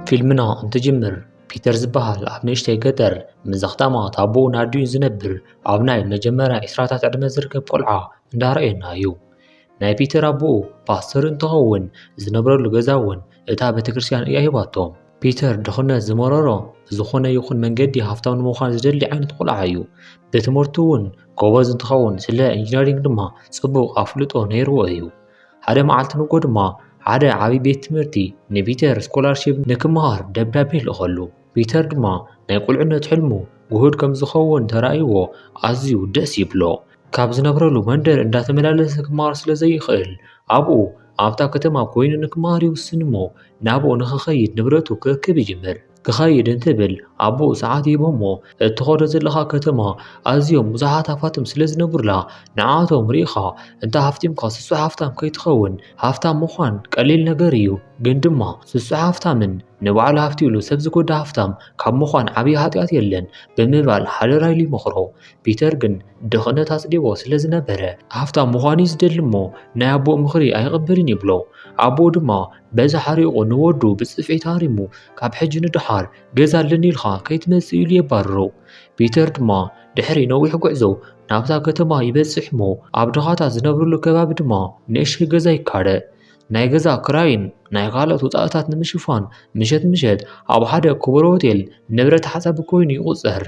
ፊልምና እንትጅምር፣ ፒተር ዝበሃል ኣብ ንእሽተይ ገጠር ምስ ዘኽታማት ኣቦኡን ኣዲኡን ዝነብር ኣብ ናይ መጀመርያ ዕስራታት ዕድመ ዝርከብ ቆልዓ እንዳረኣየና እዩ። ናይ ፒተር ኣቦኡ ፓስተር እንትኸውን፣ ዝነብረሉ ገዛ እውን እታ ቤተክርስትያን እያ ሂባቶም። ፒተር ድኽነት ዝመረሮ ብዝኾነ ይኹን መንገዲ ሃፍታም ንምዃን ዝደሊ ዓይነት ቆልዓ እዩ። ብትምህርቱ እውን ጎበዝ እንትኸውን፣ ስለ ኢንጂነሪንግ ድማ ጽቡቕ ኣፍልጦ ነይርዎ እዩ። ሓደ መዓልቲ ንጎ ድማ ሓደ ዓቢ ቤት ትምህርቲ ንፒተር ስኮላርሺፕ ንክመሃር ደብዳቤ ይልእኸሉ። ፒተር ድማ ናይ ቁልዕነት ሕልሙ ግሁድ ከም ዝኸውን ተራእይዎ ኣዝዩ ደስ ይብሎ። ካብ ዝነብረሉ መንደር እንዳተመላለሰ ክመሃር ስለ ዘይኽእል፣ ኣብኡ ኣብታ ከተማ ኮይኑ ንክመሃር ይውስን እሞ ናብኡ ንኽኸይድ ንብረቱ ክእክብ ይጅምር። ክኸይድ እንትብል ኣቦኡ ሰዓት ይህቦ እሞ፣ እትኸዶ ዘለኻ ከተማ ኣዝዮም ብዙሓት ሃፋትም ስለ ዝነብሩላ፣ ንዓቶም ርኢኻ እንተ ሃፍቲምካ ስሱዕ ሃፍታም ከይትኸውን። ሃፍታም ምዃን ቀሊል ነገር እዩ፣ ግን ድማ ስሱዕ ሃፍታምን ንባዕሉ ሃፍቲ ኢሉ ሰብ ዝጎዳ ሃፍታም ካብ ምዃን ዓብዪ ሓጢኣት የለን ብምባል ሓደራ ኢሉ ይመኽሮ። ፒተር ግን ድኽነት ኣጽሊዎ ስለ ዝነበረ፣ ሃፍታም ምዃን እዩ ዝደሊ እሞ ናይ ኣቦኡ ምኽሪ ኣይቕበልን ይብሎ። ኣቦኡ ድማ በዚ ሓሪቑ ንወዱ ብጽፍዒት ሃሪሙ፣ ካብ ሕጂ ንደሓር ገዛ ኣለኒ ኢልካ ከይትመጽእ ኢሉ የባርሮ። ፒተር ድማ ድሕሪ ነዊሕ ጉዕዞ ናብታ ከተማ ይበጽሕ እሞ፣ ኣብ ድኻታት ዝነብርሉ ከባቢ ድማ ንእሽተይ ገዛ ይካረ። ናይ ገዛ ክራይን ናይ ካልኦት ወጻእታት ንምሽፋን ምሸት ምሸት ኣብ ሓደ ክቡር ሆቴል ንብረት ሓጻቢ ኮይኑ ይቑጸር።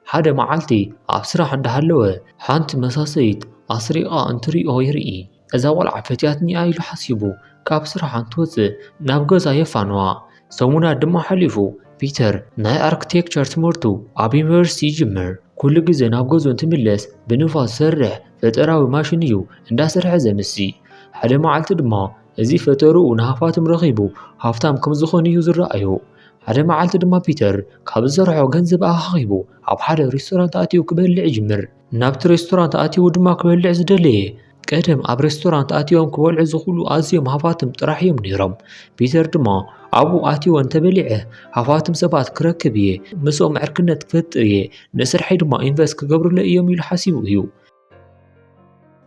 ሓደ መዓልቲ ኣብ ስራሕ እንዳሃለወ ሓንቲ መሳሰይት ኣስሪቓ እንትሪኦ ይርኢ። እዛ ቆልዓ ፈትያትኒ እያ ኢሉ ሓሲቡ ካብ ስራሕ እንትወጽእ ናብ ገዛ የፋንዋ። ሰሙናት ድማ ሓሊፉ ፒተር ናይ ኣርክቴክቸር ትምህርቱ ኣብ ዩኒቨርሲቲ ይጅምር። ኩሉ ግዜ ናብ ገዝኡ እንትምለስ ብንፋስ ዝሰርሕ ፈጠራዊ ማሽን እዩ እንዳሰርሐ ዘምሲ። ሓደ መዓልቲ ድማ እዚ ፈጠርኡ ንሃፋትም ረኺቡ ሃፍታም ከም ዝኾነ እዩ ዝረኣዮ። ሓደ መዓልቲ ድማ ፒተር ካብ ዝሰርሖ ገንዘብ ኣኻኺቡ ኣብ ሓደ ሬስቶራንት ኣትዩ ክበልዕ ይጅምር። ናብቲ ሬስቶራንት ኣትዩ ድማ ክበልዕ ዝደለየ፣ ቀደም ኣብ ሬስቶራንት ኣትዮም ክበልዑ ዝኽእሉ ኣዝዮም ሃፋትም ጥራሕ እዮም ነይሮም። ፒተር ድማ ኣብኡ ኣትዩ እንተበሊዐ ሃፋትም ሰባት ክረክብ እየ፣ ምስኦም ዕርክነት ክፈጥር እየ፣ ንስርሐይ ድማ ኢንቨስት ክገብሩለይ እዮም ኢሉ ሓሲቡ እዩ።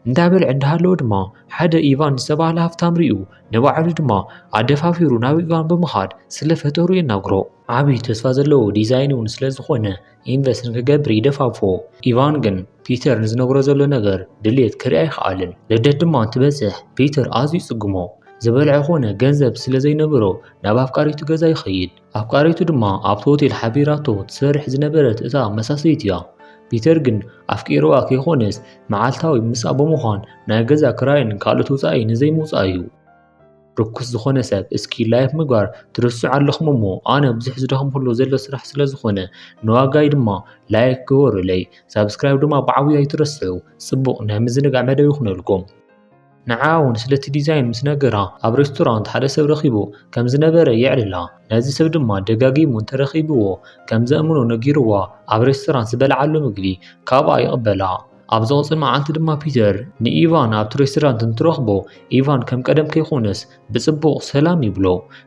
እንዳበልዐ እንዳሃለወ ድማ ሓደ ኢቫን ዝተባህለ ሃፍታም ሪኡ፣ ንባዕሉ ድማ ኣደፋፊሩ ናብ ኢቫን ብምኻድ ስለ ፈጠሩ የናግሮ። ዓቢ ተስፋ ዘለዎ ዲዛይን እውን ስለ ዝኾነ ኢንቨስት ንክገብር ይደፋፍኦ። ኢቫን ግን ፒተር ንዝነግሮ ዘሎ ነገር ድሌት ክርኢ ኣይከኣልን። ልደት ድማ እንትበጽሕ ፒተር ኣዝዩ ይጽግሞ። ዝበልዖ ኾነ ገንዘብ ስለ ዘይነበሮ ናብ ኣፍቃሪቱ ገዛ ይኸይድ። ኣፍቃሪቱ ድማ ኣብቲ ሆቴል ሓቢራቶ ትሰርሕ ዝነበረት እታ መሳሰይት እያ። ፒተር ግን ኣፍቂርዋ ከይኾነስ መዓልታዊ ምስኣ ብምዃን ናይ ገዛ ክራይን ካልኦት ወጻኢ ንዘይምውጻእ እዩ። ርኩስ ዝኾነ ሰብ እስኪ ላይክ ምግባር ትርስዑ ኣለኹም እሞ ኣነ ብዙሕ ዝደኸምኩሉ ዘሎ ስራሕ ስለ ዝኾነ ንዋጋይ ድማ ላይክ ግበሩለይ። ሳብስክራይብ ድማ ብዓብዩ ኣይትረስዑ። ጽቡቕ ናይ ምዝንጋዕ መደብ ይኹነልኩም። ንዓ እውን ስለቲ ዲዛይን ምስ ነገራ ኣብ ሬስቶራንት ሓደ ሰብ ረኺቡ ከም ዝነበረ የዕልላ። ነዚ ሰብ ድማ ደጋጊሙ እንተረኺብዎ ከም ዘእምኖ ነጊርዋ ኣብ ሬስቶራንት ዝበልዓሉ ምግቢ ካብኣ ይቕበላ። ኣብ ዝቕጽል መዓልቲ ድማ ፒተር ንኢቫን ኣብቲ ሬስቶራንት እንትረኽቦ ኢቫን ከም ቀደም ከይኮነስ ብጽቡቕ ሰላም ይብሎ።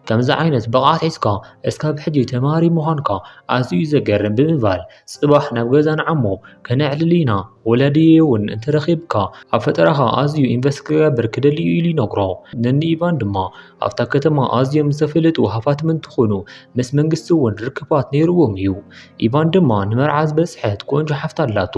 ከምዚ ዓይነት ብቕዓት ሒዝካ እስካብ ሕጂ ተማሃሪ ምዃንካ ኣዝዩ ዘገርም ብምባል ጽባሕ ናብ ገዛ ንዓሞ ከነዕልል ኢና፣ ወላዲየይ እውን እንተረኺብካ ኣብ ፈጠራኻ ኣዝዩ ኢንቨስት ክገብር ክደሊ እዩ ኢሉ ይነግሮ። ነኒ ኢቫን ድማ ኣብታ ከተማ ኣዝዮም ዝተፈለጡ ሃፋትም እንትኾኑ ምስ መንግስቲ እውን ርክባት ነይርዎም እዩ። ኢቫን ድማ ንመርዓ ዝበጽሐት ቆንጆ ሓፍቲ ኣላቶ።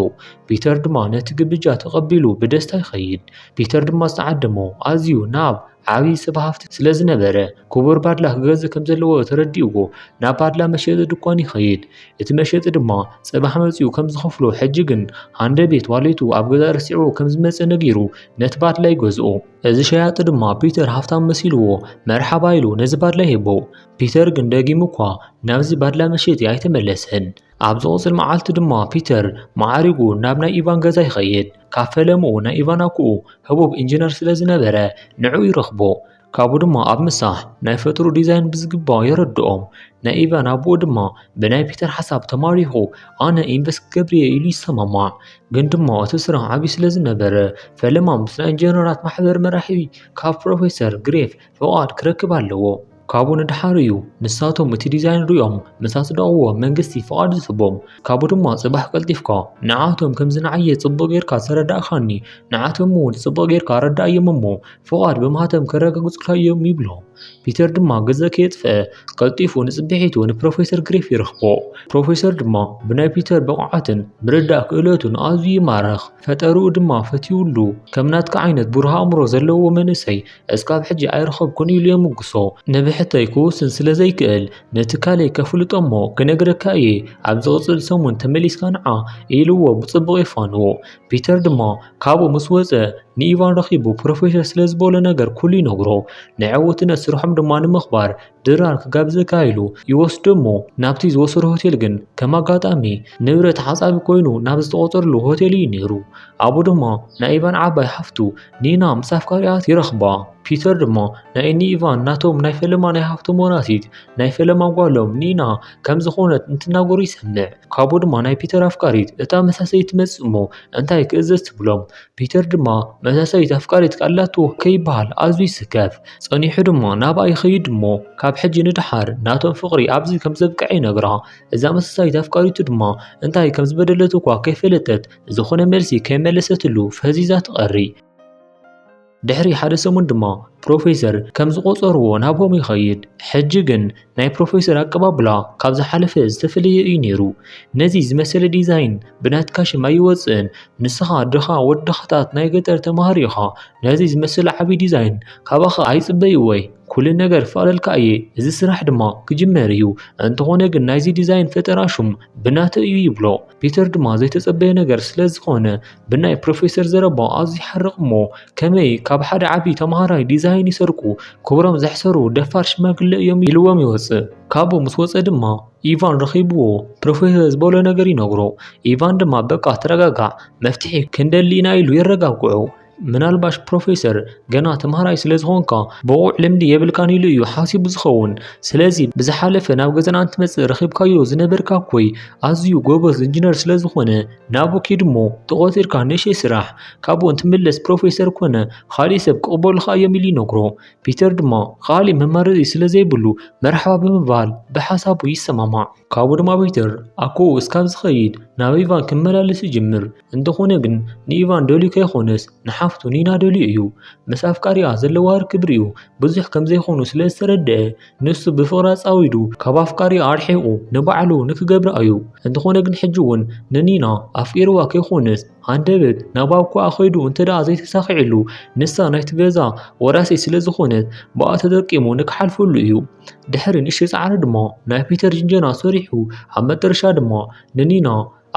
ፒተር ድማ ነቲ ግብጃ ተቐቢሉ ብደስታ ይኸይድ። ፒተር ድማ ዝተዓደሞ ኣዝዩ ናብ ዓብዪ ሰብ ሃፍቲ ስለ ዝነበረ ክቡር ባድላ ክገዝእ ከም ዘለዎ ተረዲእዎ ናብ ባድላ መሸጢ ድኳን ይኸይድ። እቲ መሸጢ ድማ ጽባሕ መጺኡ ከም ዝኸፍሎ ሕጂ ግን ሃንደበት ዋሌቱ ኣብ ገዛ ረሲዕዎ ከም ዝመጸ ነጊሩ ነቲ ባድላ ይገዝኦ። እዚ ሸያጢ ድማ ፒተር ሃፍታም መሲልዎ መርሓባ ኢሉ ነዚ ባድላ ይህቦ። ፒተር ግን ደጊሙ እኳ ናብዚ ባድላ መሸጢ ኣይተመለሰን። ኣብ ዝቕጽል መዓልቲ ድማ ፒተር ማዕሪጉ ናብ ናይ ኢቫን ገዛ ይኸይድ። ካብ ፈለምኡ ናይ ኢቫን ኣኩኡ ህቡብ ኢንጂነር ስለ ዝነበረ ንዕኡ ይረኽቦ። ካብኡ ድማ ኣብ ምሳሕ ናይ ፈጠሩ ዲዛይን ብዝግባእ የረድኦም። ናይ ኢቫን ኣቦኡ ድማ ብናይ ፒተር ሓሳብ ተማሪኹ ኣነ ኢንቨስት ክገብር እየ ኢሉ ይሰማማዕ። ግን ድማ እቲ ስራሕ ዓብዪ ስለ ዝነበረ ፈለማ ምስ ናይ ኢንጂነራት ማሕበር መራሒ ካብ ፕሮፌሰር ግሬፍ ፍቓድ ክረክብ ኣለዎ። ካብኡ ንድሓር እዩ ንሳቶም እቲ ዲዛይን ሪኦም ምስ ኣጽደቕዎ መንግስቲ ፍቓድ ዝህቦም። ካብኡ ድማ ጽባሕ ቀልጢፍካ ንዓቶም ከምዚ ንዓየ ጽቡቕ ጌርካ ተረዳእካኒ፣ ንዓቶም እውን ጽቡቕ ጌርካ ኣረዳእዮም እሞ ፍቓድ ብማህተም ከረጋግጹልካ እዮም ይብሎ። ፒተር ድማ ግዘ ከየጥፍአ ቀልጢፉ ንጽብሒቱ ንፕሮፌሰር ግሪፍ ይረኽቦ። ፕሮፌሰር ድማ ብናይ ፒተር ብቕዓትን ምርዳእ ክእለቱን ኣዝዩ ይማረኽ። ፈጠርኡ ድማ ፈትይሉ። ከም ናትካ ዓይነት ብሩህ ኣእምሮ ዘለዎ መንእሰይ እስካብ ሕጂ ኣይረኸብኩን ኢሉ የምጉሶ። ንብሕተይ ክውስን ስለ ዘይክእል ንትካለይ ከፍልጦ እሞ ክነግረካ እየ። ኣብ ዝቕጽል ሰሙን ተመሊስካ ንዓ ኢልዎ ብጽቡቕ የፋንዎ። ፒተር ድማ ካብኡ ምስ ወጸ ንኢቫን ረኺቡ ፕሮፌሰር ስለ ዝበሎ ነገር ኩሉ ይነግሮ። ንዕውትነት ስርሖም ድማ ንምኽባር ድራር ክጋብዘካ ኢሉ ይወስዶ እሞ ናብቲ ዝወሰዶ ሆቴል ግን ከም ኣጋጣሚ ንብረት ሓጻቢ ኮይኑ ናብ ዝተቖጸረሉ ሆቴል እዩ ነይሩ። ኣብኡ ድማ ናይ ኢቫን ዓባይ ሓፍቱ ኒና ምስ ኣፍቃሪኣ ይረኽባ። ፒተር ድማ ናይ ኒኢቫን ናቶም ናይ ፈለማ ናይ ሃብቶም ወራሲት ናይ ፈለማ ጓሎም ኒና ከም ዝኾነት እንትናገሩ ይሰምዕ። ካብኡ ድማ ናይ ፒተር ኣፍቃሪት እታ መሳሰይ ትመጽእ እሞ እንታይ ክእዘዝ ትብሎም። ፒተር ድማ መሳሰይት ኣፍቃሪት ኣላቶ ከይበሃል ኣዝዩ ይስከፍ። ጸኒሑ ድማ ናብኣ ይኸይድ እሞ ካብ ሕጂ ንደሓር ናቶም ፍቕሪ ኣብዚ ከም ዘብቅዐ ይነግራ። እዛ መሳሰይት ኣፍቃሪቱ ድማ እንታይ ከም ዝበደለት እኳ ከይፈለጠት ዝኾነ መልሲ ከይመለሰትሉ ፈዚዛ ትቐሪ። ድሕሪ ሓደ ሰሙን ድማ ፕሮፌሰር ከም ዝቖጸርዎ ናብኦም ይኸይድ። ሕጂ ግን ናይ ፕሮፌሰር ኣቀባብላ ካብ ዝሓለፈ ዝተፈለየ እዩ ነይሩ። ነዚ ዝመሰለ ዲዛይን ብናትካ ሽም ኣይወጽእን። ንስኻ ድኻ ወዲ ድኻታት ናይ ገጠር ተማሃሪ ኢኻ። ነዚ ዝመሰለ ዓቢ ዲዛይን ካባኻ ኣይጽበይዎይ። ኩሉ ነገር ፍቕደልካ እየ። እዚ ስራሕ ድማ ክጅመር እዩ። እንተኾነ ግን ናይዚ ዲዛይን ፈጠራ ሹም ብናተ እዩ ይብሎ። ፒተር ድማ ዘይተጸበየ ነገር ስለ ዝኾነ ብናይ ፕሮፌሰር ዘረባ ኣዝዩ ይሓርቕ እሞ ከመይ ካብ ሓደ ዓቢ ተማሃራይ ዲዛይን ይሰርቁ? ክብሮም ዘሕሰሩ ደፋር ሽማግለ እዮም ኢልዎም ይወጽእ። ካብኡ ምስ ወጸ ድማ ኢቫን ረኺብዎ ፕሮፌሰር ዝበሎ ነገር ይነግሮ። ኢቫን ድማ በቃ ተረጋጋዕ፣ መፍትሒ ክንደሊ ኢና ኢሉ የረጋግዖ። ምናልባሽ ፕሮፌሰር ገና ተማሃራይ ስለ ዝኾንካ ብቑዕ ልምዲ የብልካን ኢሉ እዩ ሓሲቡ ዝኸውን። ስለዚ ብዝሓለፈ ናብ ገዛና እንትመጽእ ረኺብካዮ ዝነበርካ እኮይ ኣዝዩ ጎበዝ ኢንጂነር ስለ ዝኾነ ናብኡ ኪድ እሞ ተቖጺርካ ንእሽተይ ስራሕ፣ ካብኡ እንትምለስ ፕሮፌሰር ኮነ ካሊእ ሰብ ክቕበሉኻ እዮም ኢሉ ይነግሮ። ፒተር ድማ ካሊእ መማረጺ ስለ ዘይብሉ መርሓባ ብምባል ብሓሳቡ ይሰማማዕ። ካብኡ ድማ ፒተር ኣኮኡ እስካብ ዝኸይድ ናብ ኢቫን ክመላለስ ይጅምር። እንተኾነ ግን ንኢቫን ደልዩ ከይኾነስ ንሓፍቱ ኒና ደልዩ እዩ። ምስ ኣፍቃሪኣ ዘለዋ ርክብ ሪኡ ብዙሕ ከም ዘይኾኑ ስለ ዝተረድአ ንሱ ብፍቕራ ጻዊዱ ካብ ኣፍቃሪኣ ኣርሒቑ ንባዕሉ ንክገብራ እዩ። እንተኾነ ግን ሕጂ እውን ንኒና ኣፍቂርዋ ከይኾነስ ሃንደበት ናብ ኣኮኣ ኸይዱ እንተ ደኣ ዘይተሳኺዕሉ ንሳ ናይቲ ገዛ ወራሲ ስለ ዝኾነት ብኣ ተጠቂሙ ንክሓልፈሉ እዩ። ድሕሪ ንእሽተይ ጻዕሪ ድማ ናይ ፒተር ጅንጀና ሰሪሑ ኣብ መጠረሻ ድማ ንኒና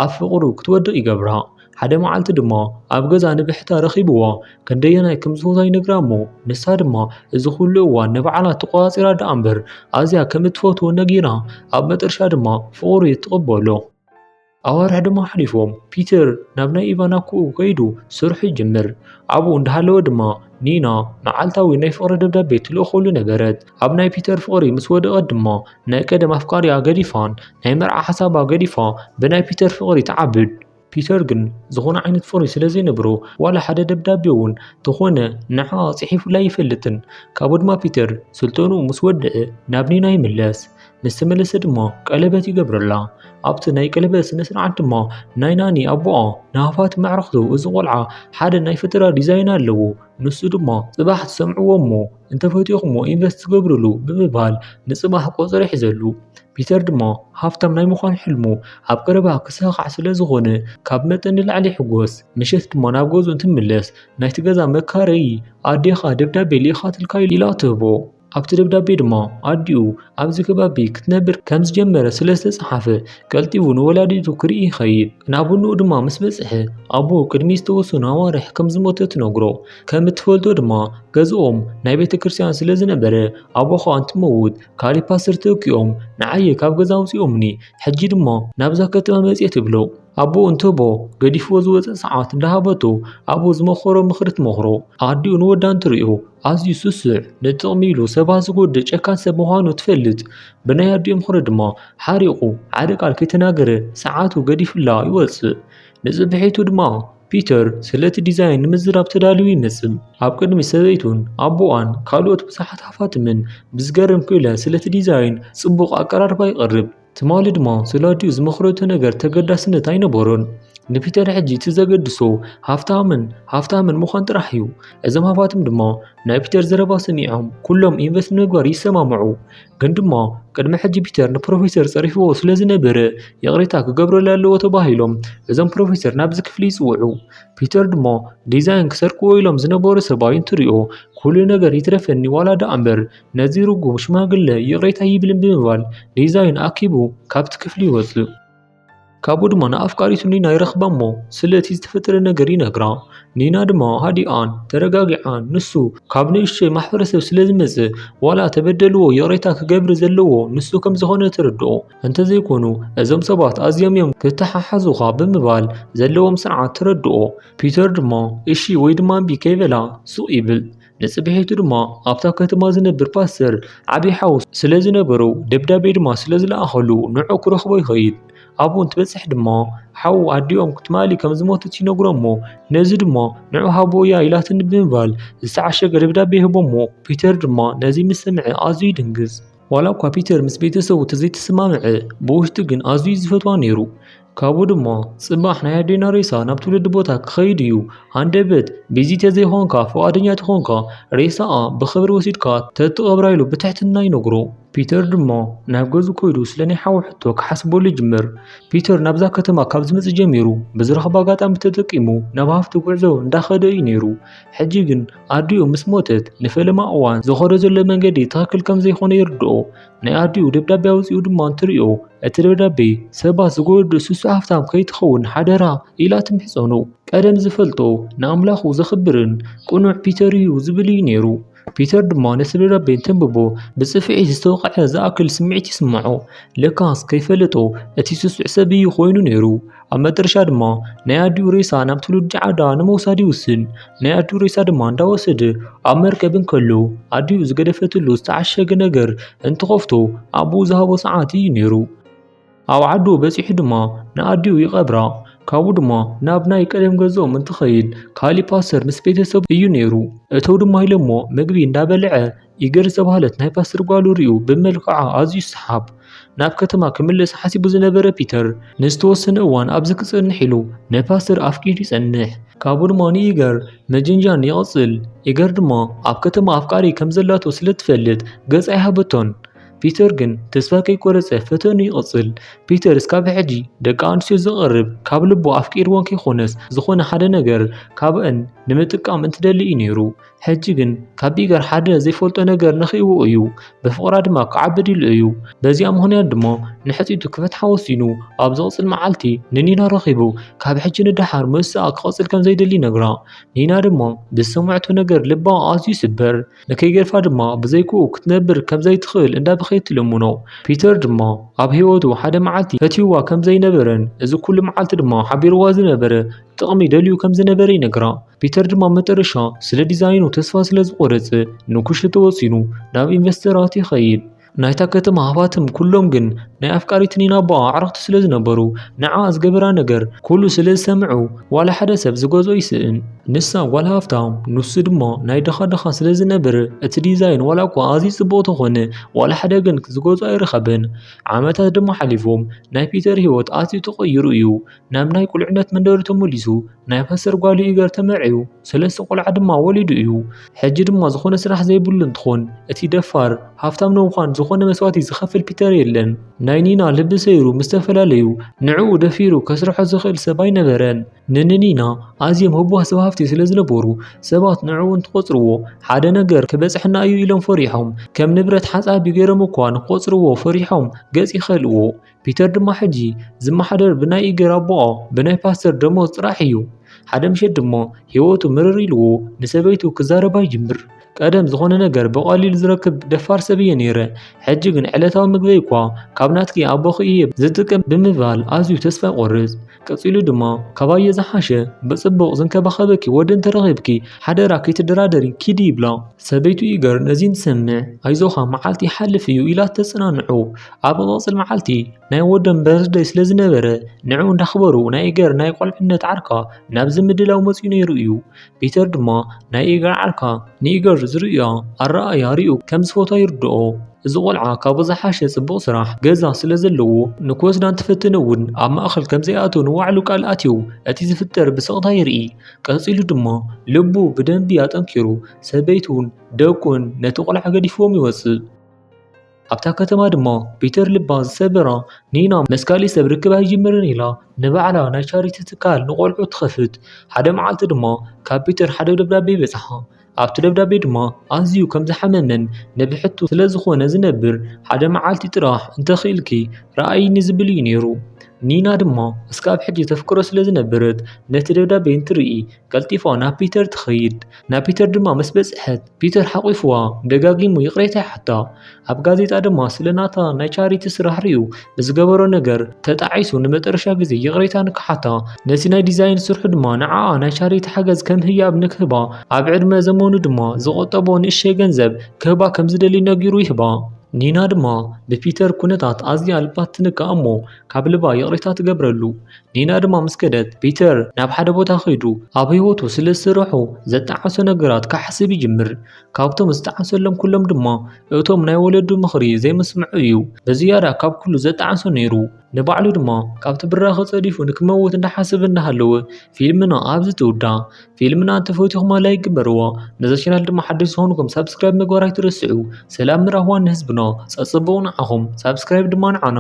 ኣብ ፍቕሩ ክትወድቕ ይገብራ። ሓደ መዓልቲ ድማ ኣብ ገዛ ንብሕታ ረኺብዋ ክንደየናይ ከም ዝፈትዋ ይነግራ እሞ ንሳ ድማ እዚ ኩሉ እዋን ንባዕላ ተቖጻጺራ ደኣ እምበር ኣዝያ ከም እትፈትዎ ነጊራ ኣብ መጠረሻ ድማ ፍቕሩ ትቕበሎ። ኣዋርሕ ድማ ሓሊፎም ፒተር ናብ ናይ ኢቫን ኣኮኡ ከይዱ ስርሑ ይጅምር። ኣብኡ እንዳሃለወ ድማ ኒና መዓልታዊ ናይ ፍቕሪ ደብዳቤ ትልእኸሉ ነበረት። ኣብ ናይ ፒተር ፍቕሪ ምስ ወደቐት ድማ ናይ ቀደም ኣፍቃሪኣ ገዲፋን ናይ መርዓ ሓሳባ ገዲፋ ብናይ ፒተር ፍቕሪ ትዓብድ። ፒተር ግን ዝኾነ ዓይነት ፍቕሪ ስለ ዘይነብሮ ዋላ ሓደ ደብዳቤ እውን ተኾነ ንዓኣ ጽሒፉላ ኣይፈልጥን። ካብኡ ድማ ፒተር ስልጠንኡ ምስ ወደአ ናብ ኒና ይምለስ። ምስ ተመለሰ ድማ ቀለበት ይገብረላ። ኣብቲ ናይ ቀለበት ስነ ስርዓት ድማ ናይ ናኒ ኣቦኣ ንሃፋትም ኣዕሩኽቱ እዚ ቆልዓ ሓደ ናይ ፈጠራ ዲዛይን ኣለዎ፣ ንሱ ድማ ጽባሕ ትሰምዕዎ እሞ እንተፈቲኹሞ ኢንቨስት ትገብርሉ ብምባል ንጽባሕ ቆጸራ ይሕዘሉ። ፒተር ድማ ሃፍታም ናይ ምዃን ሕልሙ ኣብ ቀረባ ክሳኻዕ ስለ ዝኾነ ካብ መጠን ንላዕሊ ይሕጎስ። ምሸት ድማ ናብ ገዝኡ እንትምለስ ናይቲ ገዛ መካረዪ ኣዴኻ ደብዳቤ ልኢኻትልካ ኢላ ትህቦ። ኣብቲ ደብዳቤ ድማ ኣዲኡ ኣብዚ ከባቢ ክትነብር ከም ዝጀመረ ስለ ዝተጻሓፈ ቀልጢፉ ንወላዲቱ ክርኢ ይኸይድ። ናብ እንኡ ድማ ምስ በጽሐ ኣቦኡ ቅድሚ ዝተወሰኑ ኣዋርሕ ከም ዝሞተ ትነግሮ። ከም እትፈልጦ ድማ ገዝኦም ናይ ቤተ ክርስቲያን ስለ ዝነበረ ኣቦኻ እንትመውት ካሊእ ፓስተር ተኪኦም ንዓየ ካብ ገዛ ኣውጺኦምኒ፣ ሕጂ ድማ ናብዛ ከተማ መጽየ ትብሎ። ኣቦኡ እንተቦ ገዲፍዎ ዝወጸ ሰዓት እንዳሃበቶ ኣብኡ ዝመኸሮ ምኽሪ ትመኽሮ። ኣዲኡ ንወዳ እንትርእዮ ኣዝዩ ስሱዕ፣ ንጥቕሚ ኢሉ ሰባት ዝጎድእ ጨካን ሰብ ምዃኑ ትፈልጥ። ብናይ ኣዲኡ ምኽሪ ድማ ሓሪቑ ሓደ ቃል ከይተናገረ ሰዓቱ ገዲፉላ ይወጽእ። ንጽብሒቱ ድማ ፒተር ስለቲ ዲዛይን ንምዝራብ ተዳልዩ ይመጽእ። ኣብ ቅድሚ ሰበይቱን ኣቦኣን ካልኦት ብዙሓት ሃፋትምን ብዝገርም ክኢለ ስለቲ ዲዛይን ጽቡቕ ኣቀራርባ ይቐርብ። ትማሊ ድማ ስለ ኣዲኡ ዝመኽረቶ ነገር ተገዳስነት ኣይነበሮን። ንፒተር ሕጂ እቲ ዘገድሶ ሃፍታምን ሃፍታምን ምዃን ጥራሕ እዩ። እዞም ሃፋትም ድማ ናይ ፒተር ዘረባ ሰሚዖም ኩሎም ኢንቨስት ንምግባር ይሰማምዑ። ግን ድማ ቅድሚ ሕጂ ፒተር ንፕሮፌሰር ጸሪፍዎ ስለ ዝነበረ ይቕሬታ ክገብረሉ ኣለዎ ተባሂሎም እዞም ፕሮፌሰር ናብዚ ክፍሊ ይጽውዑ። ፒተር ድማ ዲዛይን ክሰርቅዎ ኢሎም ዝነበሩ ሰብኣይ እንትሪኦ ኩሉ ነገር ይትረፈኒ ዋላ ደኣ እምበር ነዚ ርጉም ሽማግለ ይቕሬታ ይብልን ብምባል ዲዛይን ኣኪቡ ካብቲ ክፍሊ ይወጽእ። ካብኡ ድማ ንኣፍቃሪቱ ኒና ይረኽባ እሞ ስለ እቲ ዝተፈጠረ ነገር ይነግራ። ኒና ድማ ሃዲኣን ተረጋጊዓን ንሱ ካብ ንእሽቶይ ማሕበረሰብ ስለ ዝመጽእ ዋላ ተበደልዎ ይቕሬታ ክገብር ዘለዎ ንሱ ከም ዝኾነ ተረድኦ። እንተዘይኮኑ እዞም ሰባት ኣዝዮም እዮም ክተሓሓዙኻ ብምባል ዘለዎም ስርዓት ተረድኦ። ፒተር ድማ እሺ ወይ ድማ እምቢ ከይበላ ሱቕ ይብል። ንጽብሒቱ ድማ ኣብታ ከተማ ዝነብር ፓስተር ዓቢ ሓው ስለ ዝነበሩ ደብዳቤ ድማ ስለ ዝለኣኸሉ ንዑ ክረኽቦ ይኸይድ። ኣብኡ እንትበጽሕ ድማ ሓው ኣዲኦም ትማሊ ከም ዝሞተት ይነግሮ እሞ ነዚ ድማ ንዑ ሃቦ እያ ኢላትኒ ብምባል ዝተዓሸገ ደብዳቤ ይህቦ እሞ ፒተር ድማ ነዚ ምስ ሰምዐ ኣዝዩ ይድንግጽ። ዋላ እኳ ፒተር ምስ ቤተሰቡ ተዘይተሰማምዐ ብውሽጢ ግን ኣዝዩ ዝፈትዋ ነይሩ። ካብኡ ድማ ጽባሕ ናይ ኣዴና ሬሳ ናብ ትውልዲ ቦታ ክኸይድ እዩ። ሃንደበት ቢዚ ተዘይኾንካ ፍቓደኛ ተኾንካ ሬሳኣ ብኽብሪ ወሲድካ ተትቐብራ ኢሉ ብትሕትና ይነግሮ። ፒተር ድማ ናብ ገዝኡ ከይዱ ስለ ናይ ሓው ሕቶ ክሓስበሉ ይጅምር። ፒተር ናብዛ ከተማ ካብ ዝመጽእ ጀሚሩ ብዝረኽቦ ኣጋጣሚ ተጠቂሙ ናብ ሃፍቲ ጉዕዞ እንዳኸደ እዩ ነይሩ። ሕጂ ግን ኣዲኡ ምስ ሞተት ንፈለማ እዋን ዝኸዶ ዘሎ መንገዲ ትኽክል ከም ዘይኮነ ይርድኦ። ናይ ኣዲኡ ደብዳቤ ኣውጺኡ ድማ እንትሪኦ እቲ ደብዳቤ ሰባት ዝጎድእ ስሱዕ ሃፍታም ከይትኸውን ሓደራ ኢላ ትምሕጸኖ። ቀደም ዝፈልጦ ንኣምላኹ ዘኽብርን ቅኑዕ ፒተር እዩ ዝብል እዩ ነይሩ። ፒተር ድማ ነቲ ደብዳቤ እንተንብቦ ብጽፍዒት ዝተወቕዐ ዝኣክል ስምዒት ይስምዖ። ለካስ ከይፈለጦ እቲ ስሱዕ ሰብ እዩ ኮይኑ ነይሩ። ኣብ መጨረሻ ድማ ናይ ኣዲኡ ሬሳ ናብ ትውልዲ ዓዳ ንምውሳድ ይውስን። ናይ ኣዲኡ ሬሳ ድማ እንዳወሰደ ኣብ መርከብ እንከሎ ኣዲኡ ዝገደፈትሉ ዝተዓሸገ ነገር እንትኸፍቶ ኣቦኡ ዝሃቦ ሰዓት እዩ ነይሩ። ኣብ ዓዱ በጺሑ ድማ ንኣዲኡ ይቐብራ። ካብኡ ድማ ናብ ናይ ቀደም ገዝኦም እንትኸይድ ካሊ ፓስተር ምስ ቤተሰቡ እዩ ነይሩ። እተው ድማ ኢሎሞ ምግቢ እንዳበልዐ ኢገር ዝተባህለት ናይ ፓስተር ጓሉ ሪኡ ብመልክዓ ኣዝዩ ይሰሓብ። ናብ ከተማ ክምለስ ሓሲቡ ዝነበረ ፒተር ንዝተወሰነ እዋን ኣብዚ ክጸንሕ ኢሉ ንፓስተር ኣፍቂሩ ይጸንሕ። ካብኡ ድማ ንኢገር ምጅንጃን ይቕጽል። ኢገር ድማ ኣብ ከተማ ኣፍቃሪ ከም ዘላቶ ስለ ትፈልጥ ገጽ ኣይሃበቶን። ፒተር ግን ተስፋ ከይቆረጸ ፈተኑ ይቕጽል። ፒተር እስካብ ሕጂ ደቂ ኣንስትዮ ዘቕርብ ካብ ልቡ ኣፍቂርወን ከይኮነስ ዝኾነ ሓደ ነገር ካብአን ንምጥቃም እንትደሊ እዩ ነይሩ። ሕጂ ግን ካብ ኢገር ሓደ ዘይፈልጦ ነገር ነኺእዎ እዩ። ብፍቕራ ድማ ክዓብድ ኢሉ እዩ። በዚኣ ምኽንያት ድማ ንሕጺቱ ክፈትሓ ወሲኑ ኣብ ዝቕጽል መዓልቲ ንኒና ረኺቡ ካብ ሕጂ ንደሓር ምስኣ ክቕጽል ከም ዘይደሊ ይነግራ። ኒና ድማ ብዝሰምዐቶ ነገር ልባ ኣዝዩ ይስበር። ንከይገድፋ ድማ ብዘይክኡ ክትነብር ከም ዘይትኽእል እንዳበኸየት ትልምኖ። ፒተር ድማ ኣብ ህይወቱ ሓደ መዓልቲ ፈትይዋ ከም ዘይነበረን እዚ ኩሉ መዓልቲ ድማ ሓቢርዋ ዝነበረ ጥቕሚ ደልዩ ከም ዝነበረ ይነግራ። ፒተር ድማ መጨረሻ ስለ ዲዛይኑ ተስፋ ስለ ዝቆረጸ ንኩሽቶ ወሲኑ ናብ ኢንቨስተራት ይኸይድ። ናይታ ከተማ ሃፋትም ኩሎም ግን ናይ ኣፍቃሪት ኒና ኣቦኣ ኣዕርኽቲ ስለ ዝነበሩ ንዓ ዝገበራ ነገር ኩሉ ስለ ዝሰምዑ ዋላ ሓደ ሰብ ዝገዝኦ ይስእን። ንሳ ጓል ሃፍታም ንሱ ድማ ናይ ድኻ ድኻ ስለ ዝነበረ እቲ ዲዛይን ዋላ እኳ ኣዝዩ ጽቡቕ ተኾነ ዋላ ሓደ ግን ዝገዝኦ ኣይረኸበን። ዓመታት ድማ ሓሊፎም ናይ ፒተር ህይወት ኣዝዩ ተቐይሩ እዩ። ናብ ናይ ቁልዕነት መንደሩ ተመሊሱ ናይ ፓስተር ጓሉ ኢገር ተመርዕዩ ሰለስተ ቆልዓ ድማ ወሊዱ እዩ። ሕጂ ድማ ዝኾነ ስራሕ ዘይብሉ እንትኾን እቲ ደፋር ሃፍታም ንምዃን ዝኾነ መስዋእቲ ዝኸፍል ፒተር የለን። ናይ ኒና ልቢ ሰይሩ ምስ ተፈላለዩ ንዕኡ ደፊሩ ከስርሖ ዝኽእል ሰብ ኣይነበረን። ንንኒና ኣዝዮም ህቡባት ሰብ ሃፍቲ ስለ ዝነበሩ ሰባት ንዕኡ እንትቆጽርዎ ሓደ ነገር ክበጽሐና እዩ ኢሎም ፈሪሖም ከም ንብረት ሓጻቢ ገይሮም እኳ ንቆጽርዎ ፈሪሖም ገጽ ይኸልዎ። ፒተር ድማ ሕጂ ዝመሓደር ብናይ ኢገር ኣቦኣ ብናይ ፓስተር ደሞዝ ጥራሕ እዩ። ሓደ ምሸት ድማ ህይወቱ ምርር ኢልዎ ንሰበይቱ ክዛረባ ይጅምር። ቀደም ዝኾነ ነገር ብቐሊሉ ዝረክብ ደፋር ሰብ እየ ነይረ። ሕጂ ግን ዕለታዊ ምግበይ እኳ ካብ ናትኪ ኣቦኺ እየ ዝጥቀም ብምባል ኣዝዩ ተስፋ ይቆርጽ። ቀጺሉ ድማ ካባየ ዝሓሸ ብጽቡቕ ዝንከባኸበኪ ወዲ እንተረኺብኪ ሓደራ ከይትደራደሪ ኪዲ ይብላ። ሰበይቱ ኢገር ነዚ እንትሰምዕ ኣይዞኻ መዓልቲ ይሓልፍ እዩ ኢላ ተጸናንዖ። ኣብ ዝቕጽል መዓልቲ ናይ ወዶም በርዝደይ ስለ ዝነበረ ንዕኡ እንዳኽበሩ ናይ ኢገር ናይ ቆልዕነት ዓርካ ናብዚ ምድላው መጺኡ ነይሩ እዩ። ፒተር ድማ ናይ ኢገር ዓርካ ንኢገር ዝርእያ ኣረኣእያ ሪኡ ከም ዝፈትዋ ይርድኦ። እዚ ቆልዓ ካብኡ ዝሓሸ ጽቡቕ ስራሕ ገዛ ስለ ዘለዎ ንክወስዳ እንትፍትን እውን ኣብ ማእኸል ከም ዘይኣቱ ንባዕሉ ቃል ኣትዩ እቲ ዝፍጠር ብስቕታ ይርኢ። ቀጺሉ ድማ ልቡ ብደንቢ ኣጠንኪሩ ሰበይቱን ደቁን ነቲ ቆልዓ ገዲፍዎም ይወጽእ። ኣብታ ከተማ ድማ ፒተር ልባ ዝሰበራ ኒና ምስ ካሊእ ሰብ ርክብ ኣይጅምርን ኢላ ንባዕላ ናይ ቻሪቲ ትካል ንቆልዑ ትኸፍት። ሓደ መዓልቲ ድማ ካብ ፒተር ሓደ ደብዳቤ ይበጽሓ። ኣብቲ ደብዳቤ ድማ ኣዝዩ ከም ዝሓመመን ንብሕቱ ስለ ዝኾነ ዝነብር ሓደ መዓልቲ ጥራሕ እንተኽኢልኪ ረኣይኒ ዝብል እዩ ነይሩ። ኒና ድማ እስካብ ሕጂ ተፍቅሮ ስለ ዝነበረት ነቲ ደብዳቤ እንትርኢ ቀልጢፋ ናብ ፒተር ትኸይድ። ናብ ፒተር ድማ ምስ በጽሐት ፒተር ሓቂፍዋ ደጋጊሙ ይቕሬታ ይሓታ። ኣብ ጋዜጣ ድማ ስለ ናታ ናይ ቻሪቲ ስራሕ ሪኡ ብዝገበሮ ነገር ተጣዒሱ ንመጠረሻ ግዜ ይቕሬታ ንክሓታ ነቲ ናይ ዲዛይን ስርሑ ድማ ንዓኣ ናይ ቻሪቲ ሓገዝ ከም ህያብ ንክህባ ኣብ ዕድመ ዘመኑ ድማ ዝቆጠቦ ንእሸይ ገንዘብ ክህባ ከም ዝደሊ ነጊሩ ይህባ። ኒና ድማ ብፒተር ኩነታት ኣዝያ ልባ ትንካእ እሞ ካብ ልባ ይቕሬታ ትገብረሉ። ኒና ድማ ምስ ከደት ፒተር ናብ ሓደ ቦታ ከይዱ ኣብ ህይወቱ ስለ ዝስርሑ ዘጣዓሶ ነገራት ክሓስብ ይጅምር። ካብቶም ዝጣዓሰሎም ኩሎም ድማ እቶም ናይ ወለዱ ምኽሪ ዘይምስምዑ እዩ። ብዝያዳ ካብ ኩሉ ዘጣዓሶ ነይሩ። ንባዕሉ ድማ ካብቲ ብራኸ ጸዲፉ ንክመውት እንዳሓሰበ እንዳሃለወ ፊልምና ኣብዚ ትውዳ። ፊልምና እንተፈቲኹማ ላይክ ግበርዎ። ነዛ ቻናል ድማ ሓደሽቲ ዝኾንኩም ሳብስክራይብ ምግባር ኣይትረስዑ። ሰላም ንራህዋን ንህዝብና፣ ጸጽብቑ ንዓኹም፣ ሳብስክራይብ ድማ ንዓና።